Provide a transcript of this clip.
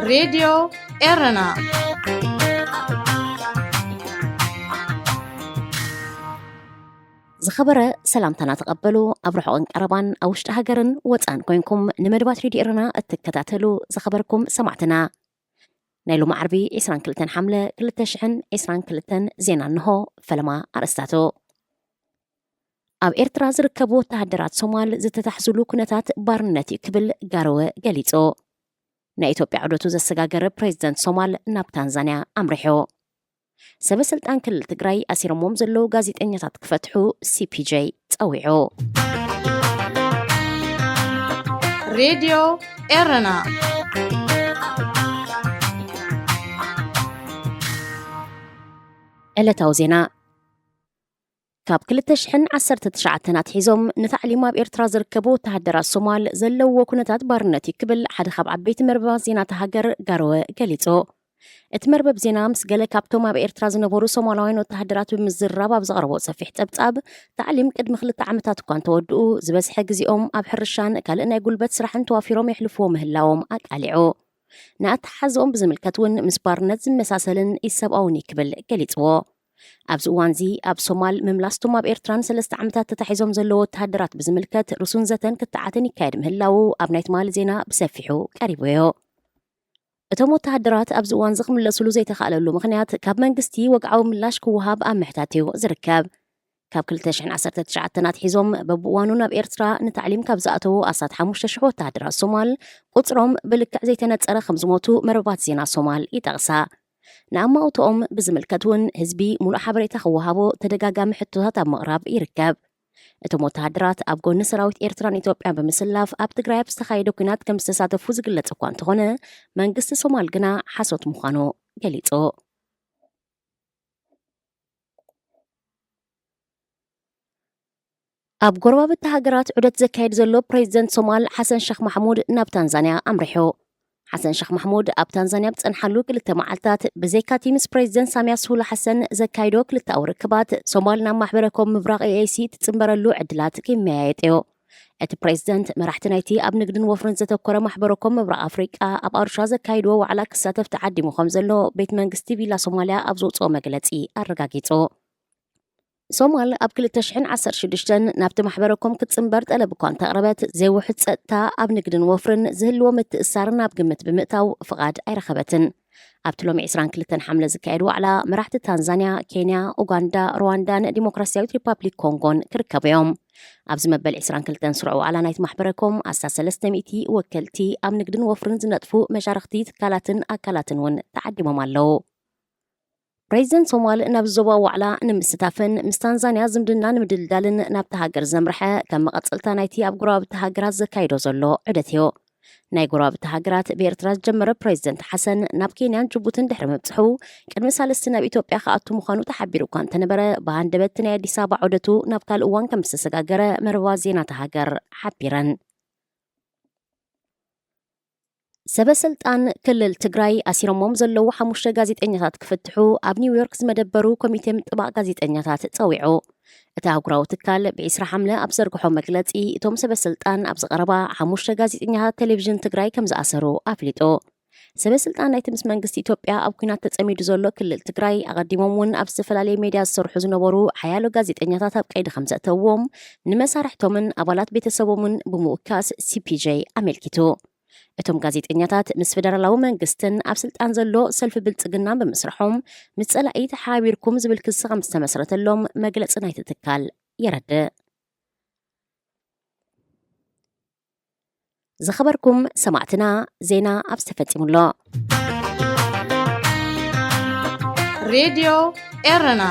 ሬድዮ ኤረና። ዝኸበረ ሰላምታና ተቐበሉ። ኣብ ርሑቕን ቀረባን፣ ኣብ ውሽጢ ሃገርን ወፃን ኮይንኩም ንመደባት ሬድዮ ኤረና እትከታተሉ ዝኸበርኩም ሰማዕትና፣ ናይ ሎሚ ዓርቢ ዕስራን ክልተን ሓምለ ክልተ ሽሕን ዕስራን ክልተን ዜና እንሆ። ፈለማ ኣርእስታቱ። ኣብ ኤርትራ ዝርከቡ ወተሃደራት ሶማል ዝተታሕዙሉ ኩነታት ባርነት እዩ ክብል ጋርወ ገሊጹ። ናይ ኢትዮጵያ ዑደቱ ዘሰጋገረ ፕሬዝደንት ሶማል ናብ ታንዛንያ ኣምሪሑ። ሰበ ስልጣን ክልል ትግራይ ኣሲሮሞም ዘለዉ ጋዜጠኛታት ክፈትሑ ሲፒጄ ጸዊዑ። ሬድዮ ኤረና። ዕለታዊ ዜና። ካብ ክልተ ሽሕን ዓሰርተ ትሽዓተን ኣትሒዞም ንታዕሊም ኣብ ኤርትራ ዝርከቡ ወተሃደራት ሶማል ዘለውዎ ኩነታት ባርነት እዩ ክብል ሓደ ካብ ዓበይቲ መርበባት ዜና እታ ሃገር ጋርወ ገሊጹ። እቲ መርበብ ዜና ምስ ገለ ካብቶም ኣብ ኤርትራ ዝነበሩ ሶማላውያን ወተሃደራት ብምዝርራብ ኣብ ዘቕረቦ ሰፊሕ ጸብጻብ፣ ታዕሊም ቅድሚ ክልተ ዓመታት እኳ እንተወድኡ፣ ዝበዝሐ ግዜኦም ኣብ ሕርሻን ካልእ ናይ ጉልበት ስራሕን ተዋፊሮም የሕልፍዎ ምህላዎም ኣቃሊዑ። ንኣተሓሕዝኦም ብዝምልከት እውን ምስ ባርነት ዝመሳሰልን ኢሰብኣውን እዩ ክብል ገሊጽዎ። ኣብዚ እዋንዚ ኣብ ሶማል ምምላስቶም ኣብ ኤርትራን ሰለስተ ዓመታት ተታሒዞም ዘለዉ ወተሃደራት ብዝምልከት ርሱን ዘተን ክትዓትን ይካየድ ምህላዉ ኣብ ናይ ትማሊ ዜና ብሰፊሑ ቀሪቡዮ። እቶም ወተሃደራት ኣብዚ እዋንዚ ክምለሱሉ ዘይተኻእለሉ ምኽንያት ካብ መንግስቲ ወግዓዊ ምላሽ ክወሃብ ኣብ ምሕታት እዩ ዝርከብ። ካብ ክልተ ሽሕን ዓሰርተ ትሽዓተን ኣትሒዞም በብእዋኑ ናብ ኤርትራ ንታዕሊም ካብ ዝኣተዉ ኣስታት ሓሙሽተ ሽሕ ወተሃደራት ሶማል ቁጽሮም ብልክዕ ዘይተነጸረ ከም ዝሞቱ መርበባት ዜና ሶማል ይጠቕሳ። ንኣማውትኦም ብዝምልከት እውን ህዝቢ ሙሉእ ሓበሬታ ክወሃቦ ተደጋጋሚ ሕቶታት ኣብ ምቕራብ ይርከብ። እቶም ወተሃደራት ኣብ ጎኒ ሰራዊት ኤርትራን ኢትዮጵያን ብምስላፍ ኣብ ትግራይ ኣብ ዝተኻየደ ኲናት ከም ዝተሳተፉ ዝግለጽ እኳ እንተኾነ፣ መንግስቲ ሶማል ግና ሓሶት ምዃኑ ገሊጹ። ኣብ ጎረባብቲ ሃገራት ዑደት ዘካየድ ዘሎ ፕሬዝደንት ሶማል ሓሰን ሸኽ ማሕሙድ ናብ ታንዛንያ ኣምሪሑ። ሓሰን ሸኽ ማሕሙድ ኣብ ታንዛንያ ኣብ ዝጸንሓሉ ክልተ መዓልታት ብዘይካቲ ምስ ፕሬዝደንት ሳሚያ ሱሉሁ ሓሰን ዘካይዶ ክልተኣዊ ርክባት፣ ሶማል ናብ ማሕበረ ኮም ምብራቕ ኤ ኤ ሲ ትጽንበረሉ ዕድላት ክመያየጥ እዩ። እቲ ፕሬዝደንት መራሕቲ ናይቲ ኣብ ንግድን ወፍርን ዘተኮረ ማሕበረ ኮም ምብራቕ ኣፍሪቃ ኣብ ኣሩሻ ዘካይድዎ ዋዕላ ክሳተፍ ተዓዲሙ ከም ዘሎ ቤት መንግስቲ ቪላ ሶማልያ ኣብ ዘውጽኦ መግለጺ ኣረጋጊጹ። ሶማል ኣብ ክልተ ሽሕን ዓሰርተ ሽዱሽተን ናብቲ ማሕበረ ኮም ክትጽንበር ጠለብ እኳ እንተቕረበት፣ ዘይውሑድ ጸጥታ ኣብ ንግድን ወፍርን ዝህልዎ ምትእስሳር ናብ ግምት ብምእታው ፍቓድ ኣይረኸበትን። ኣብቲ ሎሚ ዕስራን ክልተን ሓምለ ዝካየድ ዋዕላ፣ መራሕቲ ታንዛንያ፣ ኬንያ፣ ኡጋንዳ፣ ሩዋንዳን ዲሞክራሲያዊት ሪፓብሊክ ኮንጎን ክርከቡ እዮም። ኣብዚ መበል ዕስራን ክልተን ስሩዕ ዋዕላ ናይቲ ማሕበረ ኮም፣ ኣስታት ሰለስተ ሚእቲ ወከልቲ ኣብ ንግድን ወፍርን ዝነጥፉ መሻርኽቲ ትካላትን ኣካላትን እውን ተዓዲሞም ኣለዉ። ፕሬዚደንት ሶማል ናብ ዞባ ዋዕላ ንምስታፍን ምስ ታንዛንያ ዝምድና ንምድልዳልን ናብታ ሃገር ዘምርሐ፣ ከም መቐጸልታ ናይቲ ኣብ ጎረባብቲ ሃገራት ዘካይዶ ዘሎ ዑደት እዩ። ናይ ጎረባብቲ ሃገራት ብኤርትራ ዝጀመረ ፕሬዚደንት ሓሰን ናብ ኬንያን ጅቡትን ድሕሪ ምብጽሑ፣ ቅድሚ ሳልስቲ ናብ ኢትዮጵያ ክኣቱ ምዃኑ ተሓቢሩ እኳ እንተነበረ፣ ብሃንደበት ናይ ኣዲስ ኣበባ ዑደቱ ናብ ካልእ እዋን ከም ዝተሰጋገረ መርበባት ዜና እታ ሃገር ሓቢረን። ሰበ ስልጣን ክልል ትግራይ ኣሲሮሞም ዘለዉ ሓሙሽተ ጋዜጠኛታት ክፍትሑ ኣብ ኒውዮርክ ዝመደበሩ ኮሚቴ ምጥባቕ ጋዜጠኛታት ጸዊዑ። እቲ ኣህጉራዊ ትካል ብዒስራ ሓምለ ኣብ ዘርግሖ መግለጺ፣ እቶም ሰበ ስልጣን ኣብዚ ቀረባ ሓሙሽተ ጋዜጠኛታት ቴሌቪዥን ትግራይ ከም ዝኣሰሩ ኣፍሊጡ። ሰበ ስልጣን ናይቲ ምስ መንግስቲ ኢትዮጵያ ኣብ ኲናት ተጸሚዱ ዘሎ ክልል ትግራይ፣ ኣቐዲሞም እውን ኣብ ዝተፈላለየ ሜድያ ዝሰርሑ ዝነበሩ ሓያሎ ጋዜጠኛታት ኣብ ቀይዲ ከም ዘእተውዎም ንመሳርሕቶምን ኣባላት ቤተሰቦምን ብምውካስ ሲ ፒ ጄ ኣመልኪቱ። እቶም ጋዜጠኛታት ምስ ፌደራላዊ መንግስትን ኣብ ስልጣን ዘሎ ሰልፊ ብልጽግናን ብምስርሖም፣ ምስ ጸላኢ ተሓባቢርኩም ዝብል ክሲ ከም ዝተመስረተሎም መግለጺ ናይቲ ትካል የረድእ። ዝኸበርኩም ሰማዕትና፣ ዜና ኣብዚ ተፈጺሙ ኣሎ። ሬድዮ ኤረና።